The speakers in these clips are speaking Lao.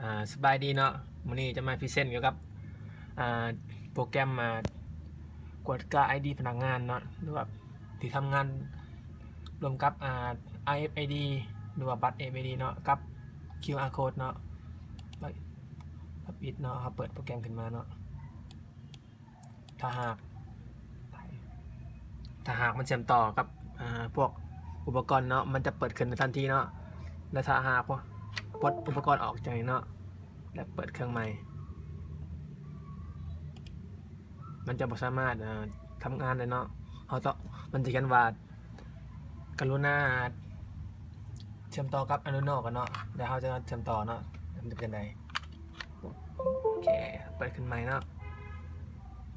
ອ່າ ສະບາຍດີເນາະ, ມື້ນີ້ຈະມາພຣີເຊັນກ່ຽວກັບ ອ່າ ໂປຣແກຣມ ອ່າ ກວດກາ ໄອ ດີ ພະນັກງານເນາະ ຫຼືວ່າທີ່ທຳງານຮ່ວມກັບ ອ່າ ອາ ເອັຟ ໄອ ດີ ຫຼືວ່າບັດ ອາ ເອັຟ ໄອ ດີ ເນາະ ກັບ ຄິວ ອາ ໂຄດ ເນາະ. ທຳອິດເນາະ ເຮົາເປີດໂປຣແກຣມຂຶ້ນມາເນາະ. ຖ້າຫາກ ຖ້າຫາກມັນເຊື່ອມຕໍ່ກັບ ອ່າ ພວກອຸປະກອນເນາະ ມັນຈະເປີດຂຶ້ນໃນທັນທີເນາະ. ແລະ ຖ້າຫາກວ່າປົດອຸປະກອນອອກຈາກນີ້ເນາະ ແລະ ເປີດເຄື່ອງໃໝ່ ມັນຈະບໍ່ສາມາດ ອ່າ ທຳງານໄດ້ເນາະ. ເຮົາຕ້ອງ ມັນຈະຂຽນວ່າ ກະລຸນາເຊື່ອມຕໍ່ກັບ Arduino ກ່ອນເນາະ ແລ້ວເຮົາຈະເຊື່ອມຕໍ່ເນາະ ມັນຈະເປັນຈັ່ງໃດ. ໂອເຄ ເປີດຂຶ້ນໃໝ່ເນາະ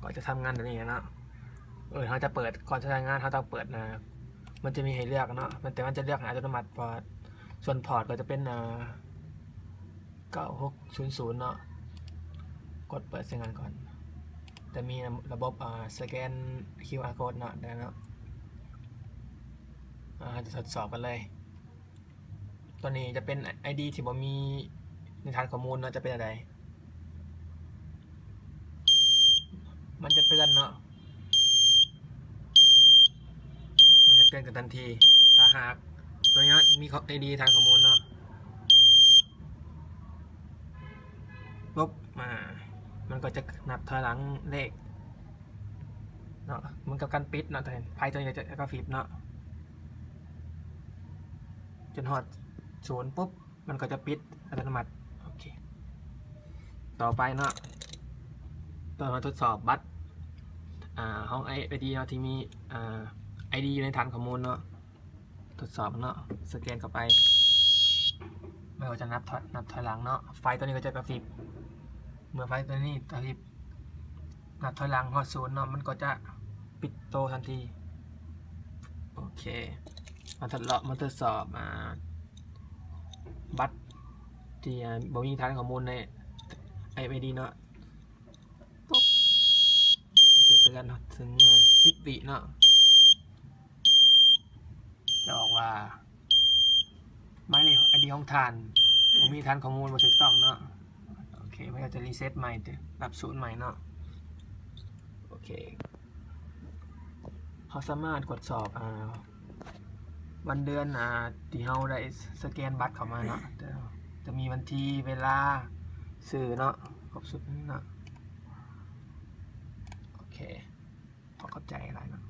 ກໍຈະທຳງານແບບນີ້ເນາະ. ເອີ ເຮົາຈະເປີດ ກ່ອນຈະໃຊ້ງານ ເຮົາຕ້ອງເປີດ ອ່າ ມັນຈະມີໃຫ້ເລືອກເນາະ ມັນ ແຕ່ມັນຈະເລືອກໃຫ້ອັດຕະໂນມັດ ເພາະວ່າສ່ວນພອດກໍຈະເປັນ ອ່າ ເກົ້າຫົກສູນສູນເນາະ. ກົດເປີດໃຊ້ງານກ່ອນ. ຈະມີລະບົບ ອ່າ ສະແກນ ຄິວ ອາ ໂຄດເນາະ ໄດ້ເນາະ. ເຮົາຈະທົດສອບກັນເລີຍ. ຕົວນີ້ຈະເປັນ ໄອ ດີ ທີ່ບໍ່ມີໃນຖານຂໍ້ມູນເນາະ ຈະເປັນແນວໃດ? ມັນຈະເຕືອນເນາະ ມັນຈະເຕືອນຂຶ້ນທັນທີ ຖ້າຫາກຕົວນີ້ເນາະ ມີ ໄອ ດີ ຖານຂໍ້ມູນເນາະ. ປຸບ ມາ ມັນກໍຈະນັບຖອຍຫຼັງເລກເນາະ ເໝືອນກັບການປິດເນາະ. ໄຟຕົວນີ້ຈະກະຟິບເນາະ ຈົນຮອດສູນປຸບ ມັນກໍຈະປິດອັດຕະໂນມັດ. ໂອເຄ ຕໍ່ໄປເນາະ ຕໍ່ມາທົດສອບບັດ ອ່າ ຂອງ ໄອ ໄອ ດີ ເນາະ ທີ່ມີ ອ່າ ໄອ ດີ ຢູ່ໃນຖານຂໍ້ມູນເນາະ. ທົດສອບເນາະ ສະແກນເຂົ້າໄປ ມັນກໍຈະນັບຖອຍ ນັບຖອຍຫຼັງເນາະ. ໄຟຕົວນີ້ກໍຈະກະຟິບ ເມື່ອໄຟຕົວນີ້ກະຟິບ ນັບຖອຍຫຼັງຮອດສູນເນາະ ມັນກໍຈະປິດໂຕທັນທີ. ໂອເຄ ມາທົດລອງ ມາທົດສອບ ອ່າ ບັດທີ່ ອ່າ ບໍ່ມີຖານຂໍ້ມູນໃນ ໄອ ໄອ ດີ ເນາະ. ປຸບ ຈະເຕືອນເຖິງ ເອີ ສິບວິເນາະ ຈະອອກວ່າ ໝາຍເລກ ໄອ ດີ ຂອງທ່ານ ບໍ່ມີຖານຂໍ້ມູນ ບໍ່ຖືກຕ້ອງເນາະ. ໂອເຄ ມັນກໍຈະຣີເຊັດໃໝ່ ນັບສູນໃໝ່ເນາະ. ໂອເຄ ເຮົາສາມາດກວດສອບ ອ່າ ວັນເດືອນ ອ່າ ທີ່ເຮົາໄດ້ສະແກນບັດເຂົ້າມາເນາະ ຈະ ຈະມີວັນທີ ເວລາ ຊື່ເນາະ ຄົບຊຸດເນາະ. ໂອເຄ ຂໍຂອບໃຈຫຼາຍເນາະ.